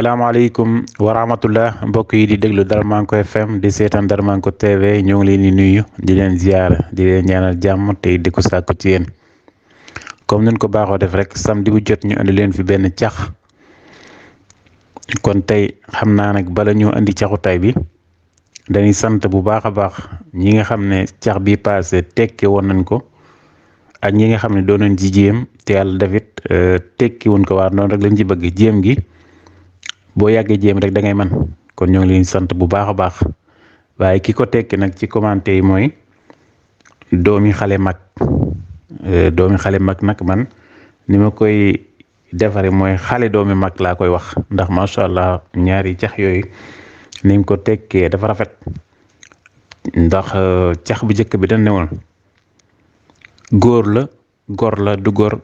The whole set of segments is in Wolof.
salaamaaleykum wa rahmatullah mbokk yi di déglu Darmanko FM di seetaan Darmanko TV ñoo ngi leen di nuyu di leen ziar di leen ñaanal jàmm tey di ko sàkku ci yéen comme nuñ ko baaxoo def rek samedi bu jot ñu andi leen fi benn cax kon tey xam naa nag bala ñu andi caxu tay bi dañuy sant bu baax a baax ñi nga xam ne cax bi passé tekki woon nañ ko ak ñi nga xam ne doon nañ ci jéem te yàlla defit tekki woon ko waa noonu rek lañ ci bëgg jéem gi. boo yàggee jéem rek da ngay man kon ñoo ngi leen sant bu baax a baax waaye ki ko tekki nag ci commenté yi mooy doomi xale mag nag man ni ma koy defare mooy xale doomi mag laa koy wax ndax macha allah ñaari cax yooyu ni nga ko tekkee dafa rafet ndax cax bu njëkk bi dañ ne woon góor la gor la du góor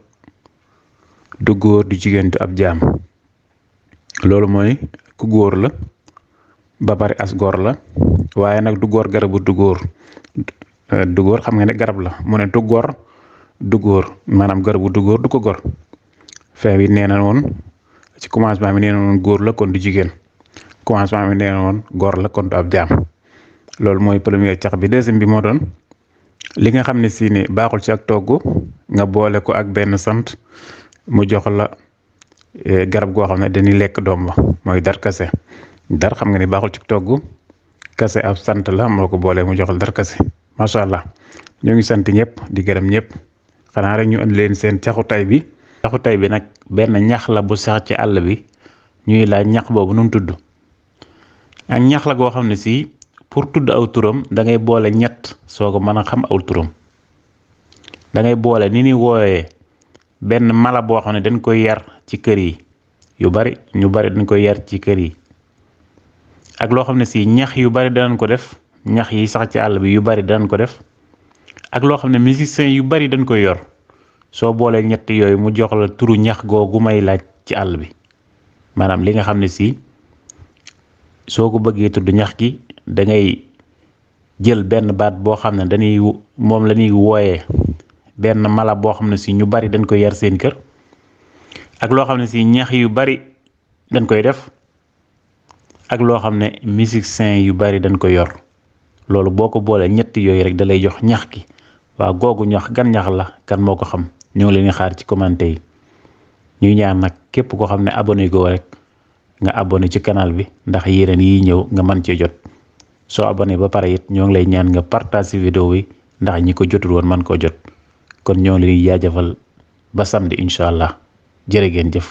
du jigéen du ab jaam loolu mooy ku góor la ba bari as góor la waaye nag du góor garabu du góor xam nga ne garab la mu ne du góor du góor maanaam garabu du góor du ko góor fin bi nee na woon ci commencement bi nee na woon góor la kon du jigéen commencement bi nee na woon góor la kon du ab jaam loolu mooy premier cax bi deuxième bi moo doon li nga xam ne si ne baaxul ci ak togg nga boole ko ak benn sant mu jox la garab goo xam ne dañuy lekk doom ba mooy dar kase dar xam nga ni baaxul ci togg kase ab sant la moo ko boolee mu joxal dar kase macha allah ñoo ngi sant ñëpp di gërëm ñëpp xanaa rek ñu andi leen seen caxu tay bi. caxu tay bi nag benn ñax la bu sax ci àll bi ñuy laaj ñax boobu nu mu tudd ak ñax la goo xam ne si pour tudd aw turam da ngay boole ñett soo ko mën a xam aw turam da ngay boole ni ñuy wooyee benn mala boo xam ne dañ koy yar ci kër yi ñu bari dañ koy yar ci kër yi ak loo xam ne si ñax yu bari danañ ko def ñax yi sax ci àll bi yu bari danañ ko def ak loo xam ne musiciens yu bari dañ koy yor soo boolee ñett yooyu mu jox la turu ñax googu may laaj ci àll bi maanaam li nga xam ne si soo ko bëggee tudd ñax gi da ngay jël benn baat boo xam ne moom la ñuy wooyee benn mala boo xam ne si ñu bari dañ koy yar seen kër ak loo xam ne si ñax yu bari dañ koy def ak loo xam ne musiciens yu bari dañ koy yor loolu boo ko boolee ñetti yooyu rek da lay jox ñax gi waaw googu ñax gan ñax la kan moo ko xam ñoo ngi leen di xaar ci commentaire yi ñuy ñaan nag képp koo xam ne abonné goo rek nga abonné ci canal bi ndax yeneen yi ñëw nga mën cee jot soo abonné ba pare it ñoo ngi lay ñaan nga partage vidéo yi ndax ñi ko jotul woon man koo jot kon ñoo ngi leen di jaajëfal ba samedi incha allah jërë ngeen jëf.